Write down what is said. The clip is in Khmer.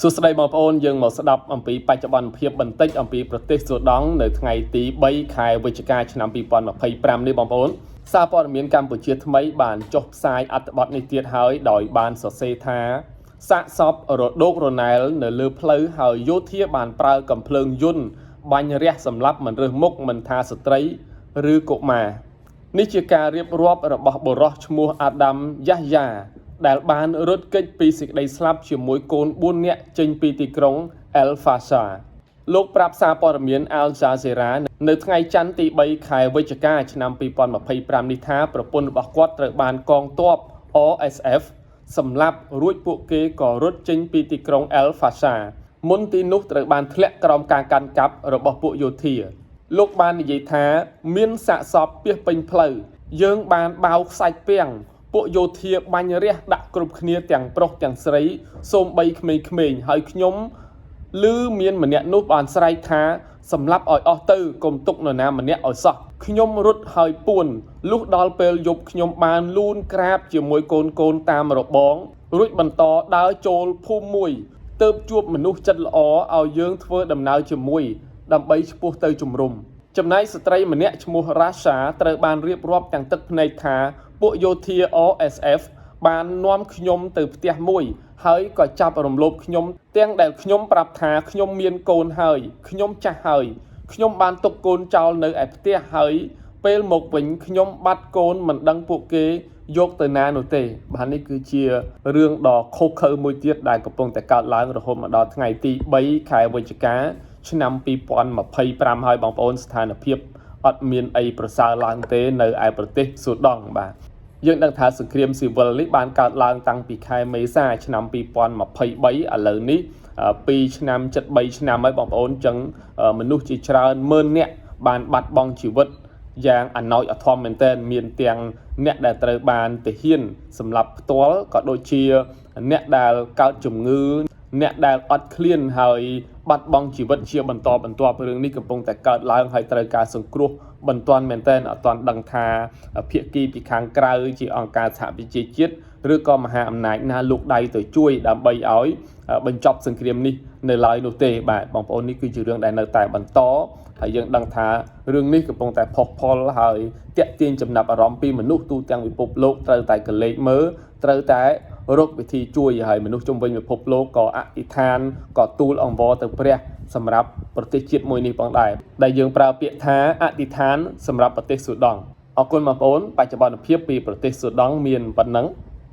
សួស្តីបងប្អូនយើងមកស្ដាប់អំពីបច្ចុប្បន្នភាពបន្តិចអំពីប្រទេសសូដង់នៅថ្ងៃទី3ខែវិច្ឆិកាឆ្នាំ2025នេះបងប្អូនសារព័ត៌មានកម្ពុជាថ្មីបានចុះផ្សាយអត្ថបទនេះទៀតហើយដោយបានសរសេរថាសាកសពរដូករណែលនៅលើផ្លូវហើយយោធាបានប្រើកំភ្លើងយន្តបាញ់រះសម្លាប់មិនរើសមុខមិនថាស្ត្រីឬកុមារនេះជាការរៀបរាប់របស់បុរសឈ្មោះអាដាមយ៉ាស់យ៉ាដែលបានរត់គេចពីសេចក្តីស្លាប់ជាមួយកូន4នាក់ចេញពីទីក្រុងអែលហ្វាសាលោកប្រាប់សារព័ត៌មាន Al Jazeera នៅថ្ងៃច័ន្ទទី3ខែវិច្ឆិកាឆ្នាំ2025នេះថាប្រពន្ធរបស់គាត់ត្រូវបានកងទ័ព RSF សម្លាប់រួចពួកគេក៏រត់ចេញពីទីក្រុងអែលហ្វាសាមុនទីនោះត្រូវបានធ្លាក់ក្រោមការកាន់កាប់របស់ពួកយោធា លោកបាននិយាយថាមានសាកសពពាសពេញផ្លូវយើងបានបៅខ្សាច់ពាំងពួកយោធាបាញ់រះដាក់គ្រប់គ្នាទាំងប្រុសទាំងស្រីសូម្បីក្មេងៗហើយខ្ញុំឮមានម្នាក់នោះបានស្រែកថាសម្លាប់ឲ្យអស់ទៅកុំទុកនរណាម្នាក់ឲ្យសោះខ្ញុំរត់ហើយពួនលុះដល់ពេលយប់ខ្ញុំបានលូនក្រាបជាមួយកូនកូនតាមរបង រួចបន្តដើរចូលភូមិមួយ ទើបជួបមនុស្សចិត្តល្អឲ្យយើងធ្វើដំណើរជាមួយ ដើម្បីឆ្ពោះទៅជំរំចំណែកស្ត្រីម្នាក់ឈ្មោះរ៉ាសាត្រូវបានរៀបរាប់ទាំងទឹកភ្នែកថាពួកយោធា RSF បាននាំខ្ញុំទៅផ្ទះមួយ ហើយក៏ចាប់រំលោភខ្ញុំទាំងដែលខ្ញុំប្រាប់ថាខ្ញុំមានកូនហើយខ្ញុំចាស់ហើយខ្ញុំបានទុកកូនចោលនៅឯផ្ទះហើយពេលមកវិញខ្ញុំបាត់កូនមិនដឹងពួកគេយកទៅណានោះទេបាទនេះគឺជារឿងដ៏ឃោរឃៅមួយទៀតដែលកំពុងតែកើតឡើងរហូតមកដល់ថ្ងៃទី3ខែវិច្ឆិកាឆ្នាំ2025ហើយបងប្អូនស្ថានភាពអត់មានអីប្រសើរឡើងទេនៅឯប្រទេសស៊ូដង់បាទយើងដឹងថាសង្គ្រាមស៊ីវិលនេះបានកើតឡើងតាំងពីខែមេសាឆ្នាំ2023ឥឡូវនេះ2ឆ្នាំ73ឆ្នាំហើយបងប្អូនចឹងមនុស្សជាច្រើនម៉ឺននាក់បានបាត់បង់ជីវិតយ៉ាងអណោចអធមមែនទែនមានទាំងអ្នកដែលត្រូវបានទាហានសម្លាប់ផ្ទាល់ក៏ដូចជាអ្នកដែលកើតជំងឺអ្នកដែលអត់ឃ្លានហើយបាត់បង់ជីវិតជាបន្តបន្ទាប់រឿងនេះកំពុងតែកើតឡើងហើយត្រូវការសង្គ្រោះបន្ទាន់មែនទែនអត់ទាន់ដឹងថាភាគីពីខាងក្រៅជាអង្គការសហប្រជាជាតិឬក៏មហាអំណាចណាលោកដៃទៅជួយដើម្បីឲ្យបញ្ចប់សង្គ្រាមនេះនៅឡើយនោះទេបាទបងប្អូននេះគឺជារឿងដែលនៅតែបន្តហើយយើងដឹងថារឿងនេះកំពុងតែផុសផុលហើយតាក់ទាញចំណាប់អារម្មណ៍ពីមនុស្សទូទាំងពិភពលោកត្រូវតែកលេចមើលត្រូវតែរកវិធីជួយហើយមនុស្សជុំវិញពិភពលោកក៏អធិដ្ឋានក៏ទូលអង្វរទៅព្រះសម្រាប់ប្រទេសជាតិមួយនេះផងដែរដែលយើងប្រើពាក្យថាអធិដ្ឋានសម្រាប់ប្រទេសស៊ូដង់អរគុណបងប្អូនបច្ចុប្បន្នភាពពីប្រទេសស៊ូដង់មានប៉ុណ្ណឹង។